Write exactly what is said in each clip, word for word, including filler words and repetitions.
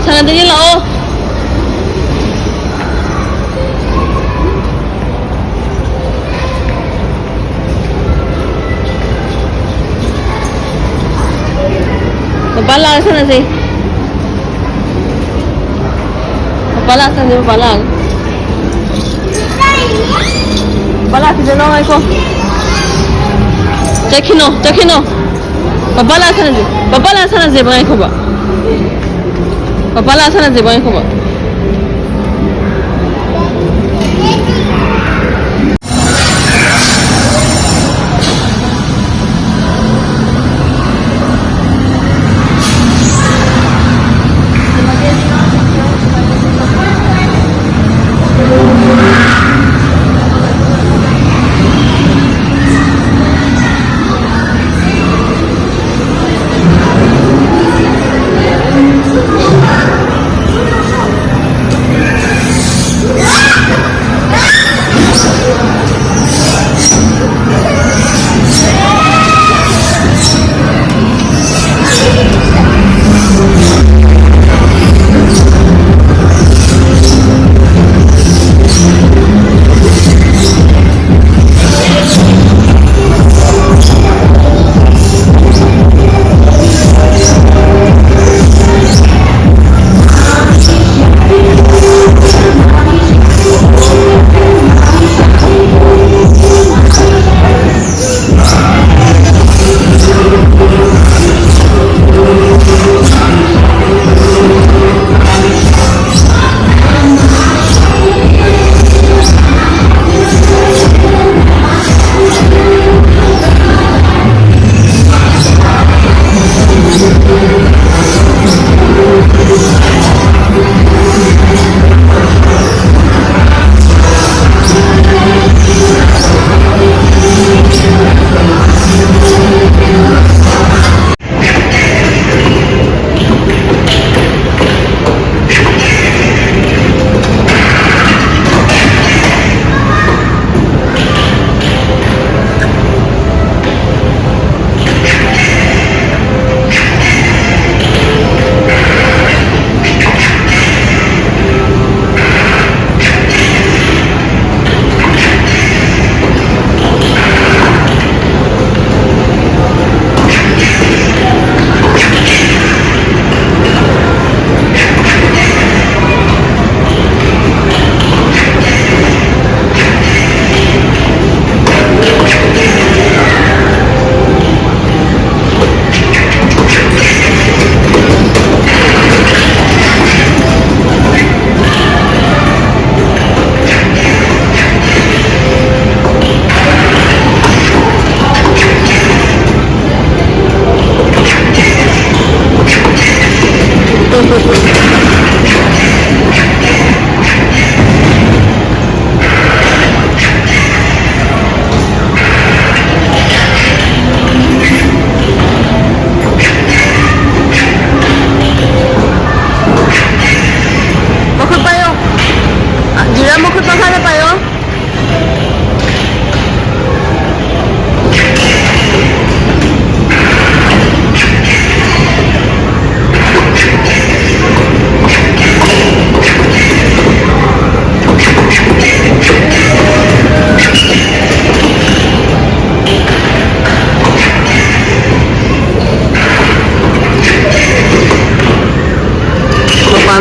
ꯁꯥꯟꯅꯗꯣꯏꯅꯦ, ꯂꯥꯛꯑꯣ꯫ ꯄꯄꯥ ꯂꯥꯛꯑ ꯁꯥꯟꯅꯁꯦ꯫ ꯄꯄꯥ ꯂꯥꯛꯑ ꯁꯥꯟꯅꯁꯦ, ꯄꯄꯥ ꯂꯥꯛꯑꯒ꯫ ꯄꯄꯥ ꯂꯥꯛꯈꯤꯁꯅꯣ, ꯉꯥꯏꯈꯣ꯫ ꯆꯠꯈꯤꯅꯣ, ꯆꯠꯈꯤꯅꯣ꯫ ꯄꯄꯥ ꯂꯥꯛꯑ ꯁꯥꯟꯅꯁꯦ꯫ ꯄꯄꯥ ꯂꯥꯛꯑ ꯁꯥꯟꯅꯁꯦꯕ, ꯉꯥꯏꯈꯣꯕ꯫ ꯄꯄꯥ ꯂꯥꯛꯑ ꯁꯥꯟꯅꯁꯦꯕ, ꯉꯥꯏꯈꯣꯕ꯫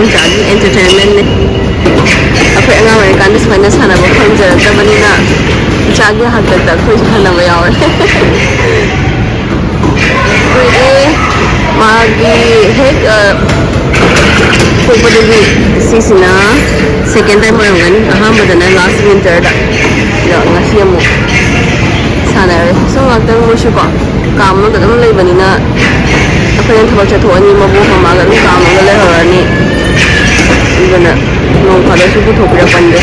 ꯃꯆꯥꯒꯤ ꯑꯦꯟꯇꯔꯇꯦꯟꯃꯦꯟꯅꯦ꯫ ꯑꯩꯈꯣꯏ ꯑꯉꯥꯡ ꯑꯣꯏꯔꯤꯀꯥꯟꯗ ꯁꯨꯃꯥꯏꯅ ꯁꯥꯟꯅꯕ ꯐꯪꯖꯔꯛꯇꯕꯅꯤꯅ ꯏꯆꯥꯒꯤ ꯍꯥꯛꯇꯛꯇ ꯑꯩꯈꯣꯏꯁꯨ ꯁꯥꯟꯅꯕ ꯌꯥꯎꯔꯦ꯫ ꯀꯨꯏꯔꯦ꯫ ꯃꯥꯒꯤ ꯍꯦꯛ, ꯑ, ꯄꯣꯛꯄꯗꯒꯤ ꯁꯤꯁꯤꯅ ꯁꯦꯀꯦꯟ ꯇꯥꯏꯝ ꯑꯣꯏꯔꯝꯒꯅꯤ꯫ ꯑꯍꯥꯟꯕꯗꯅ ꯂꯥꯁ ꯋꯤꯟꯇꯔꯗ, ꯑꯗꯣ ꯉꯁꯤ ꯑꯃꯨꯛ ꯁꯥꯟꯅꯔꯦ꯫ ꯁꯨꯝ ꯉꯥꯛꯇꯪ ꯃꯣꯏꯁꯨꯀꯣ ꯀꯥꯝ ꯃꯅꯨꯡꯗ ꯑꯗꯨꯝ ꯂꯩꯕꯅꯤꯅ ꯑꯩꯈꯣꯏꯅ ꯊꯕꯛ ꯆꯠꯊꯣꯛꯑꯅꯤ, ꯃꯕꯣꯛ ꯃꯃꯥꯒ ꯑꯗꯨꯝ ꯀꯥꯝ ꯃꯅꯨꯡꯗ ꯂꯩꯍꯧꯔꯅꯤ꯫ ꯑꯗꯨꯅ ꯅꯣꯡ ꯐꯥꯗꯣꯛꯁꯨ ꯄꯨꯊꯣꯛꯄꯤꯔꯛꯄꯅꯤꯗ꯫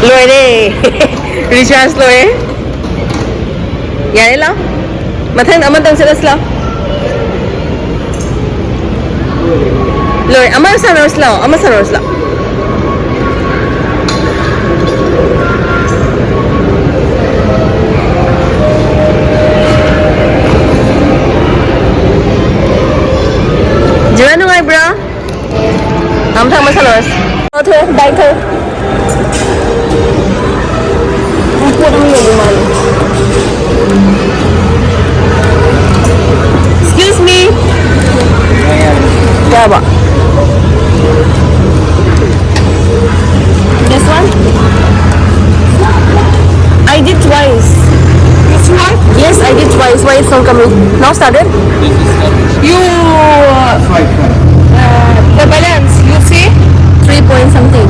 ꯂꯣꯏꯔꯦ꯫ ꯔꯤꯆꯥꯔꯖ ꯂꯣꯏꯔꯦ꯫ ꯌꯥꯔꯦ, ꯂꯥꯎ꯫ ꯃꯊꯪꯗ ꯑꯃꯇꯪ ꯆꯠꯂꯁꯤ, ꯂꯥꯎ꯫ ꯂꯣꯏꯔꯦ꯫ ꯑꯃ ꯁꯥꯟꯅꯔꯁꯤ, ꯂꯥꯎ꯫ ꯑꯃ ꯁꯥꯟꯅꯔꯁꯤ, ꯂꯥꯎ꯫ ꯖꯤꯌꯥ, ꯅꯨꯡꯉꯥꯏꯕ꯭ꯔꯥ? ꯊꯝꯃꯣ, ꯊꯝꯃꯣ, ꯁꯥꯟꯅꯔꯁꯤ꯫ ꯊꯣꯛꯑꯣ, ꯊꯣꯛꯑꯣ, ꯕꯥꯏ, ꯊꯣꯛꯑꯣ꯫ ꯄꯣꯠ ꯑꯃ ꯌꯣꯟꯕ ꯃꯥꯜꯂꯦ꯫ Excuse me. ꯀꯩ ꯍꯥꯏꯕ? This one? I did twice. This one? Yes, I did twice. Why it's not coming? Now started? You, uh, the balance, you see? Three point something.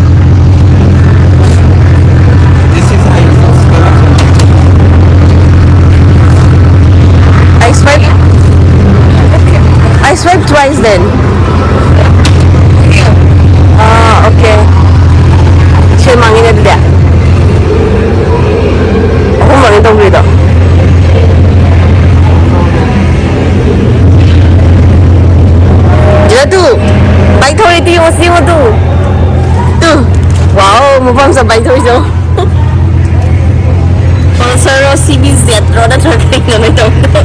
ꯃꯐꯝ ꯆꯠꯄ ꯍꯥꯏꯗꯣ ꯑꯩꯁꯨ꯫ Pulsar ꯔꯣ, C B Z ꯔꯣ, ꯅꯠꯇ꯭ꯔꯒ ꯀꯩꯅꯣ ꯅꯣꯏ ꯇꯧꯕꯗꯣ?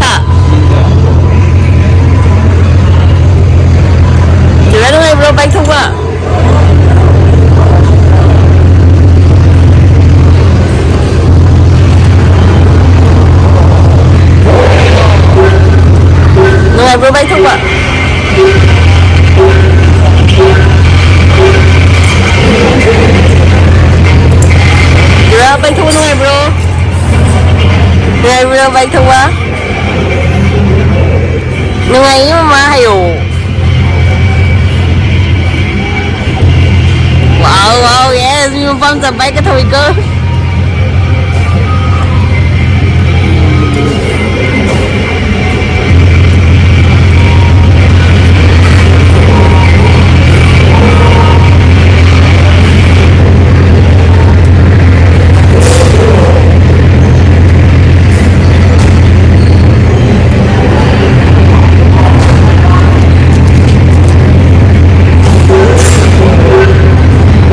ꯍꯥ? ꯖꯤꯔꯥ, ꯅꯨꯡꯉꯥꯏꯕ꯭ꯔꯣ bike ꯊꯧꯕ? ꯅꯨꯡꯉꯥꯏꯕ꯭ꯔꯣ bike ꯊꯧꯕ? ꯖꯤꯔꯥ, bike ꯊꯧꯕ ꯅꯨꯡꯉꯥꯏꯕ꯭ꯔꯣ? ꯅꯨꯡꯉꯥꯏꯕ꯭ꯔꯣ bike ꯊꯧꯕ? ꯅꯨꯡꯉꯥꯏꯌꯦ ꯃꯃꯥ ꯍꯥꯏꯌꯣ꯫ Wow, wow, yes, ꯃꯤ ꯃꯄꯥꯝ ꯆꯠꯄ bike ꯀ ꯊꯧꯏꯀꯣ꯫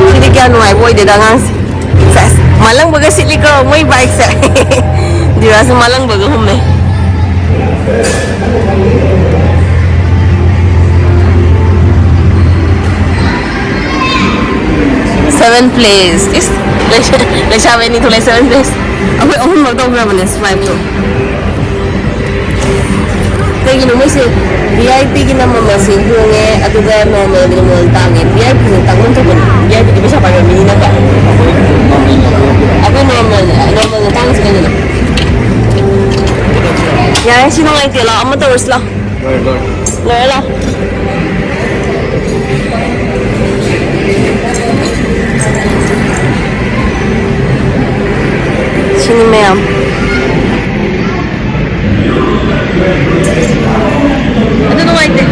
ꯁꯤꯗꯤ ꯀꯌꯥ ꯅꯨꯡꯉꯥꯏꯕ ꯑꯣꯏꯗꯦꯗ ꯑꯉꯥꯡꯁꯦ꯫ ꯁꯦꯁ, ꯃꯥꯂꯪꯕꯒ ꯁꯤꯠꯂꯤꯀꯣ ꯃꯣꯏ bike ꯁꯦ꯫ ꯖꯤꯔꯥꯁꯨ ꯃꯥꯂꯪꯕꯒ ꯍꯨꯝꯃꯦ꯫ Seven place꯫ ꯏꯁ, ꯂꯩꯁꯥ-, ꯂꯩꯁꯥꯕꯤ ꯑꯅꯤ ꯊꯣꯛꯂꯛꯑꯦ seven place꯫ ꯑꯩꯈꯣꯏ ꯑꯍꯨꯝ ꯂꯧ ꯇꯧꯈ꯭ꯔꯕꯅꯦ Sprite ꯇꯣ꯫ ꯀꯩꯒꯤꯅꯣ ꯃꯣꯏꯁꯦ V I P ꯒꯤꯅ ꯃꯃꯜꯁꯦ ꯍꯣꯡꯉꯦ, ꯑꯗꯨꯒ normal ꯒꯤꯅ ꯃꯃꯜ ꯇꯥꯡꯉꯦ? V I P ꯁꯤꯅ ꯇꯥꯡꯐꯝ ꯊꯣꯛꯄꯅꯦ, V I P ꯗꯤ ꯄꯩꯁꯥ ꯄꯥꯏꯕ ꯃꯤꯅꯤꯅꯀꯣ꯫ ꯑꯩꯈꯣꯏ normal ꯅꯦ, normal ꯅ ꯇꯥꯡꯉꯤꯁꯦ ꯀꯩꯒꯤꯅꯣ? ꯌꯥꯔꯦ, ꯁꯤ ꯅꯨꯡꯉꯥꯏꯇꯦ, ꯂꯥꯛꯑꯣ, ꯑꯃ ꯇꯧꯔꯁꯤ ꯂꯥꯛꯑꯣ꯫ ꯂꯣꯏꯔꯦ, ꯂꯣꯏꯔꯦ꯫ ꯂꯣꯏꯔꯦ, ꯂꯥꯛꯑꯣ꯫ ꯁꯤꯅꯤ ꯃꯌꯥꯝ꯫ ꯑꯗꯨ ꯅꯨꯡꯉꯥꯏꯇꯦ꯫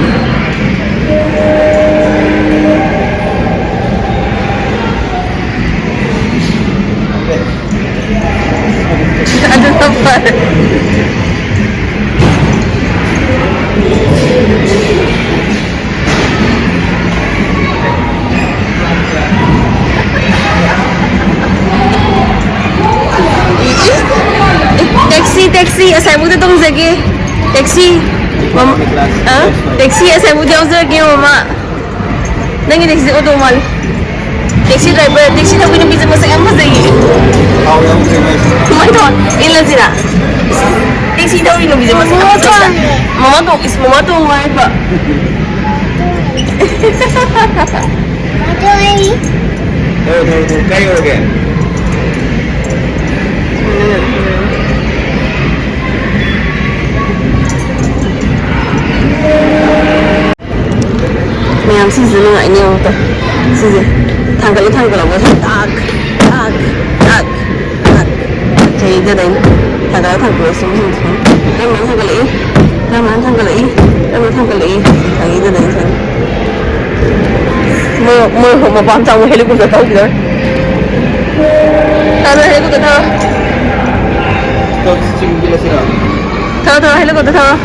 ꯑꯗꯨꯅ ꯐꯔꯦ꯫ ꯑꯁꯥꯏꯕꯨꯛꯇ ꯇꯣꯡꯖꯒꯦ꯫ ꯇꯦꯛꯁꯤ꯫ ꯃꯝ-, ꯑ? ꯇꯦꯛꯁꯤ ꯑꯁꯥꯏꯕꯨꯛꯇ ꯌꯥꯎꯖꯔꯒꯦ, ꯃꯃꯥ꯫ ꯅꯪꯒꯤ ꯇꯦꯛꯁꯤ ꯑꯣꯇꯣ ꯃꯥꯜꯂꯤ꯫ ꯇꯦꯛꯁꯤ ꯗ꯭ꯔꯥꯏꯚꯔ, ꯇꯦꯛꯁꯤ ꯊꯧꯕꯤ ꯅꯨꯄꯤꯁꯦ ꯃꯁꯛ ꯌꯥꯝ ꯐꯖꯩꯌꯦ꯫ ꯊꯥꯎ ꯌꯥꯎꯗ꯭ꯔꯦ ꯃꯣꯏꯁꯦ꯫ ꯀꯃꯥꯏꯅ ꯇꯧ? ꯏꯜꯂꯁꯤꯔ? ꯇꯦꯛꯁꯤ ꯊꯧꯕꯤ ꯅꯨꯄꯤꯁꯦ ꯃꯁꯛ ꯌꯥꯝ ꯐꯖꯩ꯫ ꯃꯃꯥ ꯇꯣꯡ-, ꯏꯁ, ꯃꯃꯥ ꯇꯣꯡꯉꯣ ꯍꯥꯏꯕ꯫ ꯊꯧ, ꯊꯧ, ꯊꯧ꯫ ꯀꯥꯏ ꯌꯧꯔꯒꯦ? ꯃꯌꯥꯝ ꯁꯤꯁꯤꯁꯨ ꯅꯨꯡꯉꯥꯏꯅꯤ ꯌꯦꯡꯉꯨ ꯇꯣ꯫ ꯁꯤꯁꯦ ꯊꯥꯡꯒꯠꯂ ꯊꯥꯡꯒꯠꯂꯒ ꯇꯥꯛ ꯇꯥꯛ ꯇꯥꯛ ꯇꯥꯛ ꯆꯍꯤꯗꯗꯩꯅ ꯊꯥꯡꯒꯠꯂ ꯊꯥꯡꯒꯠꯂ ꯁꯨꯝ ꯁꯨꯝ ꯁꯨꯝ ꯀꯔꯝꯕꯅ ꯊꯥꯡꯒꯠꯂꯛꯏ? ꯀꯔꯝꯕꯅ ꯊꯥꯡꯒꯠꯂꯛꯏ? ꯀꯔꯝꯕꯅ ꯊꯥꯡꯒꯠꯂꯛꯏ? ꯆꯍꯤꯗꯗꯩꯅ ꯁꯨꯝ ꯃꯣꯏ ꯃꯣꯏ ꯃꯄꯥ ꯃꯆꯥ ꯑꯃꯨꯛ ꯍꯦꯂꯤꯀꯣꯞꯇꯔ ꯊꯧꯈꯤꯗꯧꯔꯦ꯫ ꯊꯥꯗꯣ ꯍꯦꯂꯤꯀꯣꯞꯇꯔ ꯊꯧꯔꯣ꯫ ꯊꯧꯔꯣ ꯊꯧꯔꯣ ꯍꯦꯂꯤꯀꯣꯞꯇꯔ ꯊꯧꯔꯣ꯫